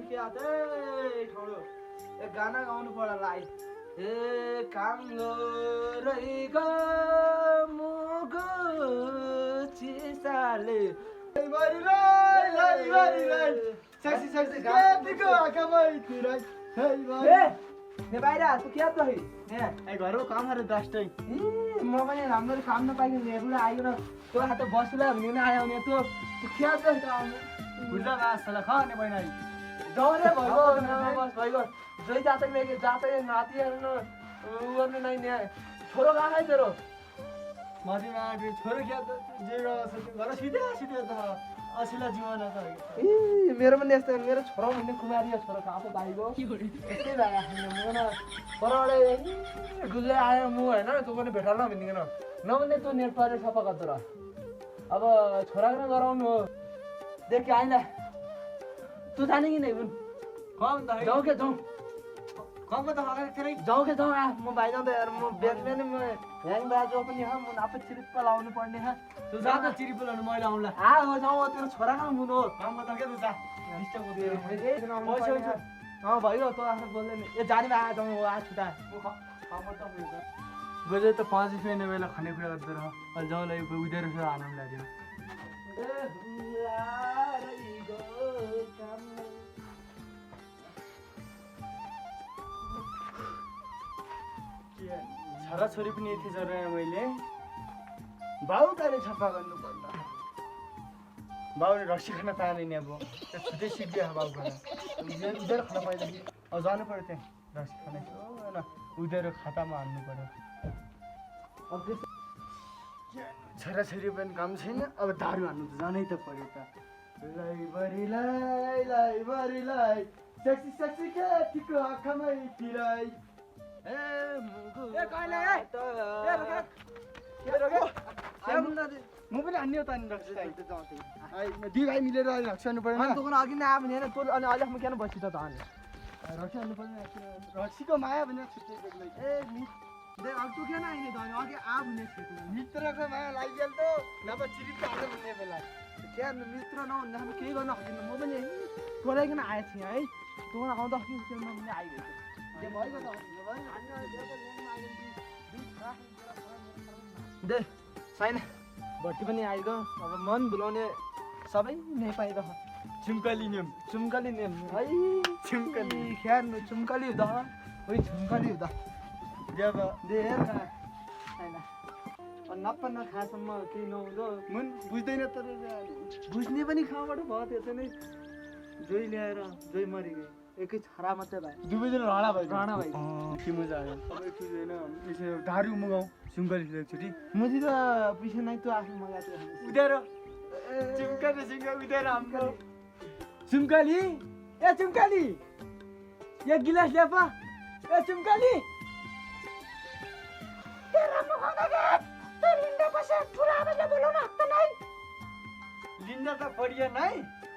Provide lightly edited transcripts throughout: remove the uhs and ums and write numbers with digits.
दुखिया थे ठाउँ ए गाना गाउनु पर्ला लाई ए काङ्गो रैको मुगो चिसाले सेक्सी सेक्सी गातीको आँखामै तिरै ने बाहिर तँ क्या त है ए घरको कामहरु दष्टै म पनि राम्रो काम नपाइकन हेर्नुलाई आइयो न तँ हात बस्नुलाई भने नि आयो भने तँ क्या त भुल्ला मासला खाने बनाइ जाउरे भयो बस भयो जै जातक लेके जातक नाति हेर्नु गर्ने नै नि छोरो गाए तेरो माथिमा छोरो क्या त जे घर सिधै सिधै त असिला जीवन त ए मेरो पनि यस्तो मेरो छोरा भन्ने कुमारी छोरो कहाँ भाइको यस्तै भइरहेको म न परडे डुल्दै आयो म होइन तँ पनि भेटाउन भनिकन नभने तँ नेट पारेर सफा गर्दो र अब छोराको गराउनु हो देख आइन तँ जाने कि नहीं कम त जाऊ के जाऊ कमको त हगाइ थिरै जाऊ के जाऊ म भाइ जाउँदा यार म बिहान म ह्याङ बाजो पनि ह म आफै चिरिप्प लाउनु पर्ने ह तँ जा त चिरिपुलाउनु मैले आउँला हो जाऊ तेरो छोराको मुनो कमको त के त जा डिस्टर्ब भइगयो तँ आफ्नो बोल्दैन ए जाने भए जाउँ आ छुटा बजे त 5 रुपैयाँ ने बेला खाने कुरा गर्दै रह अहिले जाउँला उधर से आनन्द लाग्यो छोराछोरी पनि यति जरा मैले बाउ कहिले छप्पा गर्नु पर्दा बाउले रक्सी खान पाएन नि अब छुट्टै सिक्यो बाउ खाना उधर खान पाएदेखि अब जानु पर्यो त्यहाँ रक्सी खाने होइन उधर खातामा हाल्नु पर्यो छोराछोरी पनि काम छैन अब दारू हान्नु त जानै त पर्यो त लाइबरीलाई सेक्सी सेक्सी केटीको आँखामै तिरै म पनि हान्ने हो त नि रक्सी दुई भाइ मिलेर रक्सी हान्नु पऱ्यो अनि तँ अघि नै आयो भने तँ अनि अहिले म किन बसिस त अनि रक्सी हान्नु पर्ने रक्सीको माया भने छुट्टै बेग्लै ए अब तँ किन आइने त अनि अघि आ भने मित्रको माया लागिहाल त नभए चिरिप हाल्नु भन्ने बेला क्या मित्र नहुँदा अब केही गर्न सक्दिनँ म पनि बोलाइकन आएको थिएँ है तँ आउँदाखेरि म पनि आइगएको दे छैन भट्टी पनि आइगयो अब मन भुलाउने सबै नै पाइरह चुम्कली नेम है चुम्कली ख्याल चुम्कली हुँदा ओइ चुम्कली हुँदा जब दे हेर छैन नप्पन्न खासम्म केही नहुँदो मन बुझ्दैन तर बुझ्ने पनि कहाँबाट भयो त्यसो नै जोइ ल्याएर जोइ मरिगयो एकै छरा मात्रै भयो दुवैजना राणा भाइ के मजा आयो सबै ठिक होइन यसो दारू मगाऊ चुम्कली एकचोटि मुझे त पैसा नै त आफू मगाएको उधर चुम्कली उधर हाम्रो चुम्कली ए चुम्कली एक गिलास ल्यापा ए चुम्कली तेरा मुखमा के तो लिंडा पसे ठुला आवाजले बोलाउन हक त नै लिन्डा त बढिया नै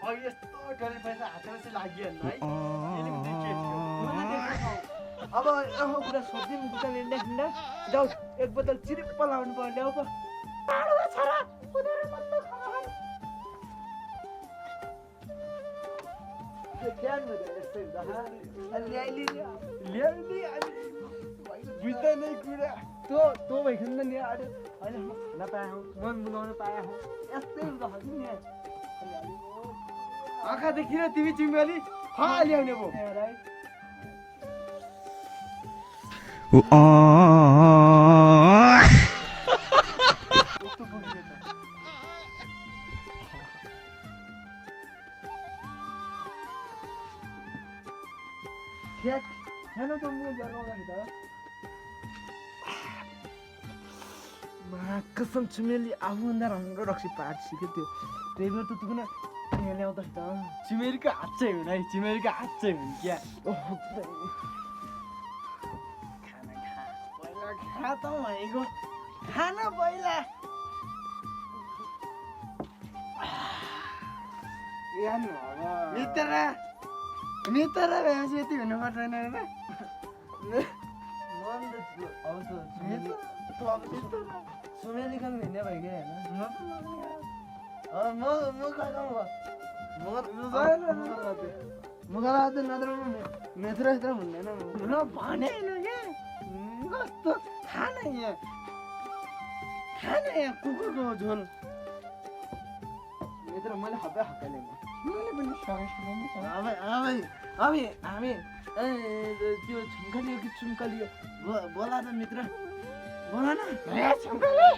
अब यस्तो डल्ले पैसा हातमा चाहिँ लागिएन है अब कुरा सोध्दिन दुटा लिन्डा खिन्डा जाऊ एक बोतल चिरिप्प लाउनु पर्यो ल्याउ पो टाढो छरा उनीहरु मत खान के क्यान हो यस्तै दहा ल्याइली बुझ्दैन कुरा तँ भइखन नि अहिले अहिले म खान पाएँ हौ मन बुलाउन पाएँ हौ यस्तै हुन्छ नि आँखा देखिन तिमी चुम्कली ल्याउने भो कसम चुमेली आफूभन्दा राम्रो रक्सी पाट सिक्यो त्यो त्यही भएर त तँ पनि यहाँ ल्याउँदा त चिमेरीको हात चाहिँ हुन् है चिमेरीको हात चाहिँ हुन् क्या खा त भनेको खाना पहिला मित्र भएपछि यति हुनु पर्दैन सुमेली खानु हिँड्ने भयो कि होइन मुगाला त नत्र मेथ्रो यत्रो हुँदैन हुन भनेन क्या कस्तो खान यहाँ कुकुरको झोल मेथ्रो मैले हप्पै हक्काले मैले पनि अब हामी त्यो छुम्कली हो कि चुम्कली हो बोला त मित्र बोला न छुम्कली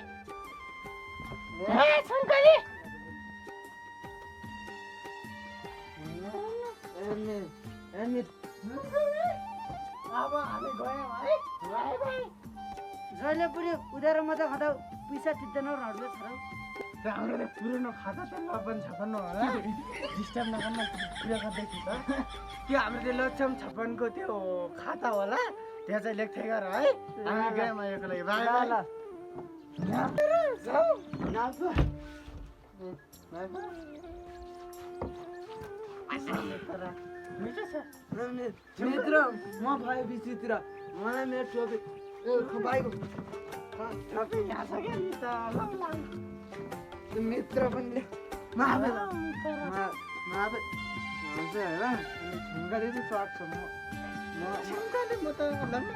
अब हामी गयौँ है जहिले पनि उधारो मात्रै खाता पैसा तिर्दैन हड्लो छोरा हाम्रो त पुरानो खाता छ लपन छपन्न होला डिस्टर्ब नगर्न पुरा गर्दैछु त त्यो हाम्रो त्यो लक्षम छपनको त्यो खाता होला त्यहाँ चाहिँ लेख्दै गर है हामी गयौँ यसको लागि बाई मिठो छ मित्र म भयो बिचतिर मलाई मेरो टोपी भाइको टोपी यहाँ छ क्या नि त मित्र पनि माफे हुन्छ होइन छुम्काले चाहिँ स्वाद छ छुम्काले म त लम्बा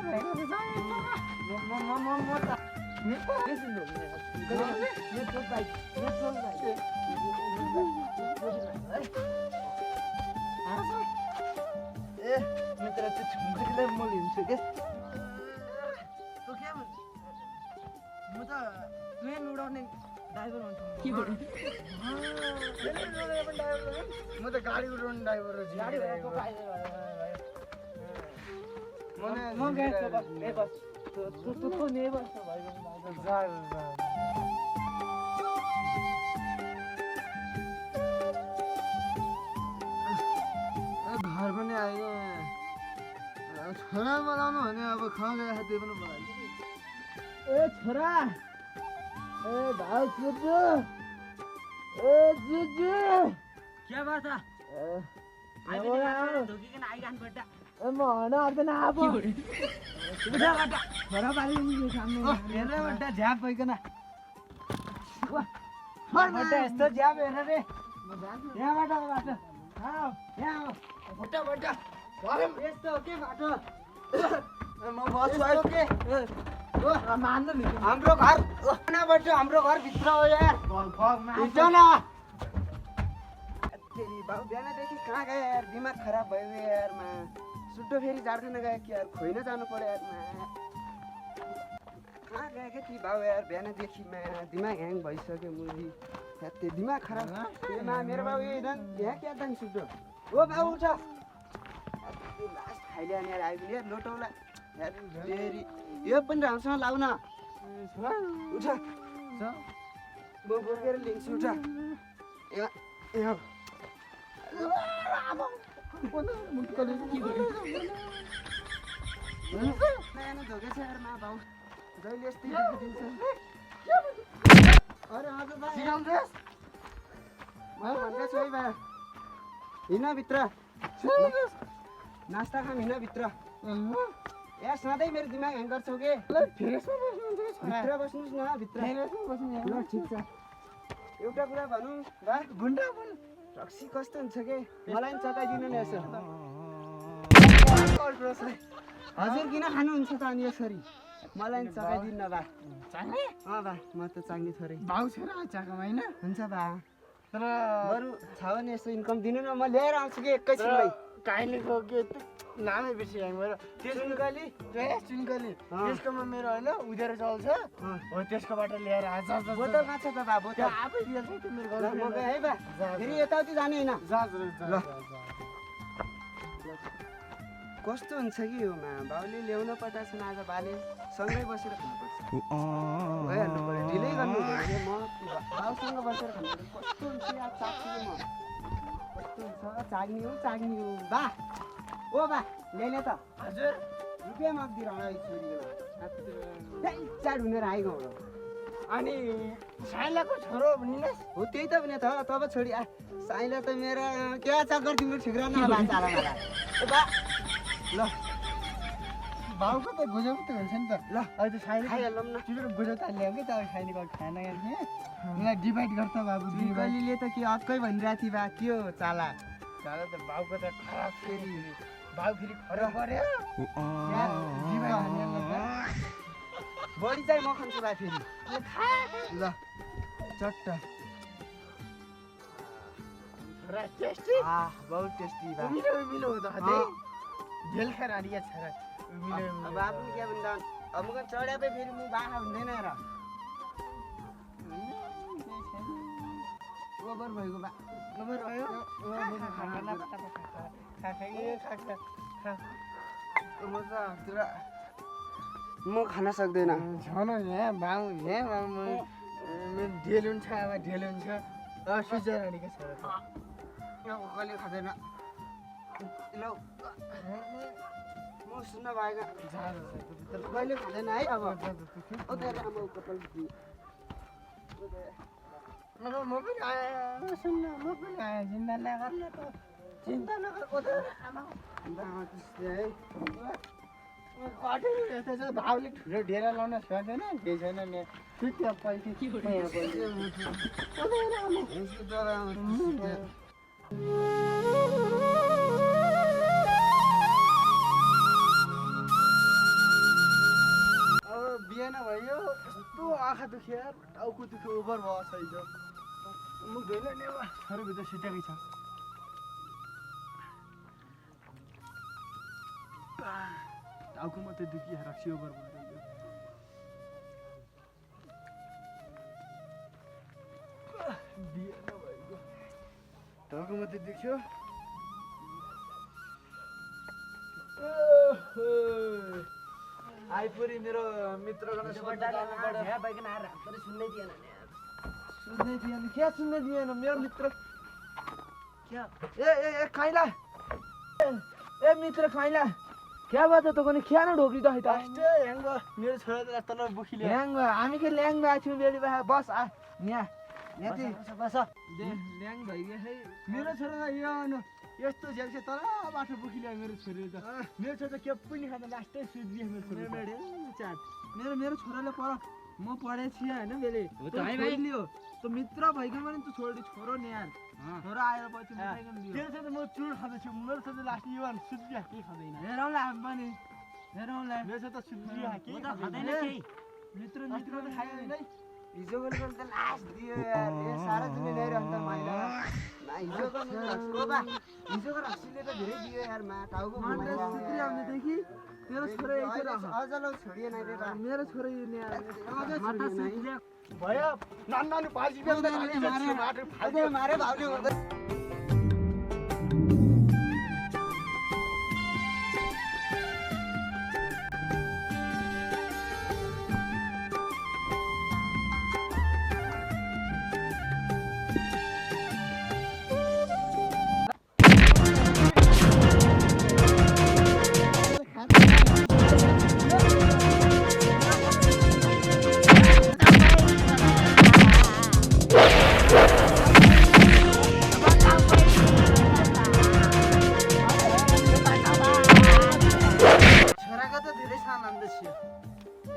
ए मित्र त्यो छुम्काले म लिन्छु के म त प्लेन उडाउने ड्राइभर हुन्छु म त गाडी उडाउने ड्राइभर हो गाडी म गएको बस तँ नै बस्छ भाइ घर पनि आयो छोरा बोलाउनु भने अब खाना त्यो पनि बोलायो ए छोरा ए भाइ जुजु ए जुजु क्या बात है ए धोकीकन आइगान बड्डा म हन आउँदैन अब छोरा पाली सामने हेर बड्डा झ्याप भइकन बड्डा यस्तो झ्याप हेर रे यहाँबाट बाटो यहाँ बड्डा बड्डा यस्तो के बाटो म बस्छु अहिले के मान्नु नि हाम्रो घर हाम्रो घर भित्र हो यार हिँड्छ न तेरी बाउ बिहानदेखि कहाँ गयो यार दिमाग खराब भयो यार मा सुड्डो फेरि झारखाना गयो कि यार खोइन जानु पर्यो यार मा कहाँ गयो क्या ती बाउ यार बिहानदेखि मा दिमाग ह्याङ भइसक्यो मुली त्यो दिमाग खराब मा मेरो बाउ यहाँ क्या दाङ सुड्डो ओ बाउ उठ लास्ट खाइले अनि यार आइपुग्यो यार लोटौला यार फेरि यो पनि राम्रोसँग लाउ न उठ म बोकेर ल्याउँछु उठ यहाँ धोकेछ यार मा भाउ जहिले यस्तै दिन्छ अरे हजुर भाइ म भन्दैछु है भाइ हिँड भित्र नास्ता खाम हिँड भित्र यार सधैँ मेरो दिमाग ह्याङ गर्छौ के भित्र बस्नुहोस् न भित्र ल ठिक छ एउटा कुरा भनौँ बा गुन्डा रक्सी कस्तो हुन्छ के मलाई पनि चकाइदिनु नि यसो हजुर किन खानुहुन्छ त अनि यसरी मलाई पनि चकाइदिनु न बा चाख्ने बा म त चाख्ने थोरै भाउ छोरा चाखौँ होइन हुन्छ बा तर बरु छ भने यसो इन्कम दिनु न म लिएर आउँछु कि एकैछिनमै काइलेको के नामै बेसी ह्याङ भएर चुनकली चुनकली त्यसकोमा मेरो होइन उधारो चल्छ हो त्यसकोबाट लिएर आज बोतल कहाँ छ त बा बोतल आफै दिएछ त्यो मेरो ल म गएँ है बा फेरि यताउति जाने होइन ल कस्तो हुन्छ कि यो मा बाउले ल्याउन पठाएको छैन आज बाले सँगै बसेर खानुपर्छ भइहाल्नु पऱ्यो ढिलै गर्नु हुँदैन म बाउसँग बसेर खानुपर्छ कस्तो हुन्छ यार चाख्छु म कस्तो हुन्छ चाग्ने हो बा ओ बा ल्याउने त हजुर रुपियाँ माग्दिएर होला छोरीको चाड हुनेर आइगयो अनि साइलाको छोरो भनिन हो त्यही त भने त तब छोडी साइला त मेरो क्या चक्कर तिम्रो ठिक्रा न बा चाला मला ए बा ल भाउको त गुजाउ त हुन्छ नि त ल अहिले त साइला खाइहालौँ न तिम्रो गुजाउ त ल्याउँ कि त खाइने खाना यहाँ डिभाइड गर्छ बाबु चुनकलीले त के अर्कै भनिरहेको थियो बा के हो चाला साला त बाउको त खराब फेरि बाउ फेरि खराब गर्यो बढी चाहिँ म खान्छु भाइ फेरि ल चट्ट छोरा टेस्टी बहुत टेस्टी बा मिलो हुँदो हते झेल खाएर आलिया छोरा मिलो अब आफ्नो के भन्दा अब म चढ्या पे फेरि म बाखा हुँदैन र ओभर भएको बा नम्बर भयो म खान सक्दैन झन यहाँ बाउ यहाँ ढेल हुन्छ अब ढेल हुन्छ सुझा रानीको छोरा कहिले खाँदैन ल म सुन्न भएको कहिले खाँदैन है अब कपाल म पनि आएँ सुन्न म पनि आएँ चिन्ता नगर चिन्ता नगर है भाउले ठुलो ढेरा लाउन सक्दैन केही छैन नि त्यहाँ पैसा अब बिहान भयो यस्तो आँखा दुख्यो यार टाउको दुख्यो ओभर भयो सही म धोइल नि अब भित्र सुतेकै छ टाउको मात्रै दुखिया रक्सी ओभर भयो बिहान भएको टाउको मात्रै दुख्यो आइपुरी मेरो मित्रको सुन्नै दिएन सुन्नै दिएन क्या सुन्नै दिएन मेरो मित्र क्या ए खाइला ए मित्र खाइला क्या बात है तो कोनी क्या ना ढोकरी दही ता मेरो छोरा त तल बुखिले ल्याङ हामी के ल्याङ आछौँ बेली बा बस आ यहाँ यति बस ल्याङ भइगे है मेरो छोरा यो यस्तो झ्याल्छ तर बाटो बुखिले मेरो छोरी त मेरो छोरा त के पनि खाँदा लास्टै सुत्दिए मेरो छोरा मेरो छोराले पर म पढे छि हैन बेले लियो तो मित्र भइके पनि त छोरो नि यार छोरो आएर पछि मिठाईकन लियो त्यो चाहिँ म चुर खाँदैछु मेरो छोरा त लास्ट यो सुत्दिया के खाँदैन हेरौँला हामी पनि हेरौँला मेरो छोरा त सुत्दिया के खाँदैन केही मित्र त खायो नै हिजोको त लास्ट दियो यार ए सारा दिन ल्याएर अन्त माइला हिजोको रक्सीले त धेरै दियो यार मा टाउको सुत्रि आउने देखि तेरो छोरा यही राख अझ लौ छोडिए नै रे मेरो छोरा यो नि यार माता सुत्रिया भयो नान्नानु भाजी बेच्दै मारे मारे भाउले गर्दै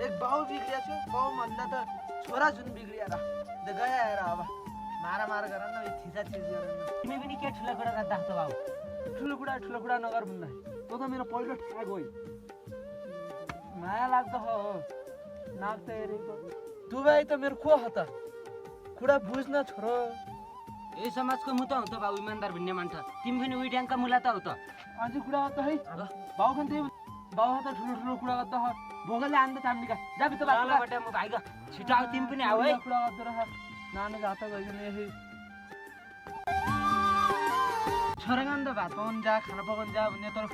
एक बाउ बिग्रिया छ बाउ भन्दा त छोरा जुन बिग्रिएर त गया हेर अब मारा गर न थिचा थिच गर न तिमी पनि के ठुला कुरा गर्दा त बाउ ठुलो कुरा नगर भन्दा तँ त मेरो पहिलो ठ्याग होइ माया लाग्दो हो नाक त हेरेको तु भाइ त मेरो को हो त कुरा बुझ्न छोरो ए समाजको मु त हो त बाउ इमानदार भन्ने मान्छ तिमी पनि उही ड्याङका मुला त हो त अझै कुरा गर्दा है बाउ खन त्यही बाउ त ठुलो कुरा गर्दा हो भोगले आन्द चाम्लिका जा भित्र बाबा म भाइ ग छिटो आउ तिमी पनि आऊ है कुरा गर्दा रह नानी जात गइने हे छोरागान त भात पकाउनु जा खाना पकाउनु जा भन्ने तर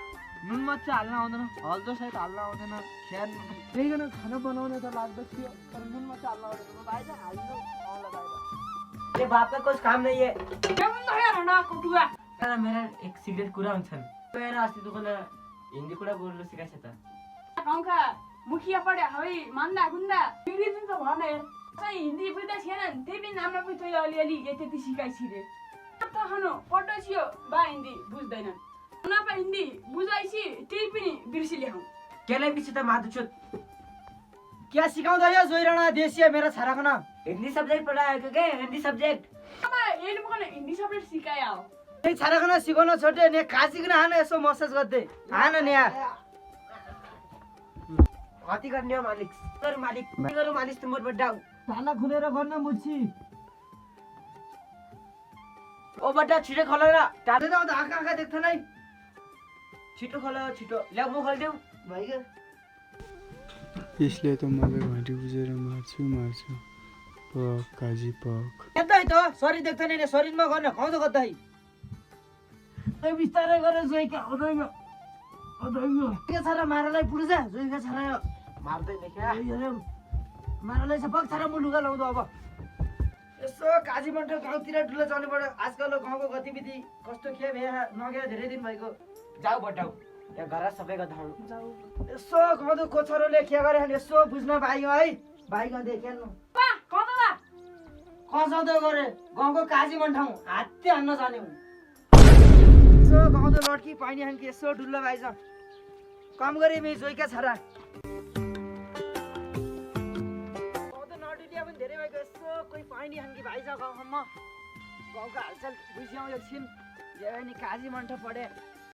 नुन मर्च हाल्न आउँदैन हल्दो सहित हाल्न आउँदैन ख्यान त्यहीकन खाना बनाउने त लाग्दछ तर नुन मर्च हाल्न आउँदैन भाइ त हाल्नु आउला भाइ ये बाप का कुछ काम नहीं है क्या बंदा है रना कुटुआ तर मेरा एक सिरियस कुरा हुन्छन् मेरा अस्ति दुखले हिन्दी कुरा बोल्नु सिकाछ त गाउँका मुखिया पढे हई मान्दा गुन्दा इंग्लिश त भन यार चाहिँ हिन्दी बुझ्दा छैन त्यही पनि हाम्रो पनि तैले अलिअलि यति सिकाइछि रे त हनो पढ्दै छियो बा हिन्दी बुझ्दैन नपा हिन्दी बुझाइछि त्यही पनि बिर्सिले हौ केले पछि त मादुछु क्या सिकाउँदा यो जोइराणा देशिया मेरा छोराको न हिन्दी सब्जेक्ट पढाएको के हिन्दी सब्जेक्ट अब एले मकन हिन्दी सब्जेक्ट सिकाया हो एक छाराखना सिकाउन छोटे ने काजिकन हान यसो मसाज गर्दै हान नि या कति गर्ने हो मालिक तर मालिक के गरौँ मालिक त मोर बड्डा ताला खुलेर गर्न मुछि ओ बड्डा छिटो खोल न ताले त आँखा आँखा देख्छ नै छिटो खोल छिटो ल्याउ म खोल्देऊ भइगयो यसले त मलाई घाँटी बुझेर मार्छु पक काजी पक यतै त शरीर देख्छ नि शरीरमा गर्न खाउँदो कतै ए बिस्तारै गरेर जोइका हुँदैन के छरा मारलाई पुर्जा जोइका छरा मार्दैन क्या मारलाई सपक छरा म लुगा लाउँदो अब यसो काजी मन्टो गाउँतिर डुलो चल्नु पर्यो आजकल गाउँको गतिविधि कस्तो खेप हे नगए धेरै दिन भएको जाऊ बड्डाउ यहाँ घर सबैको धाउ यसो गाउँदो कोछरोले के गरे यसो बुझ्न पाइयो है भाइको देखेल्नु बा कता बा खसाउँदो गरे गाउँको काजी मन्ठाउँ हात्ते हान्न जाने हुन् यसो गाउँदो लड्की पाइने हान कि यसो डुल्लो भाइज काम गरे मे जोइका छरा गाउँदो नडुलिया पनि धेरै भएको यसो कोही पाइने हान कि भाइज गाउँमा गाउँको हालचाल बुझ्यौँ एकछिन नि काजी मन्ठ पढे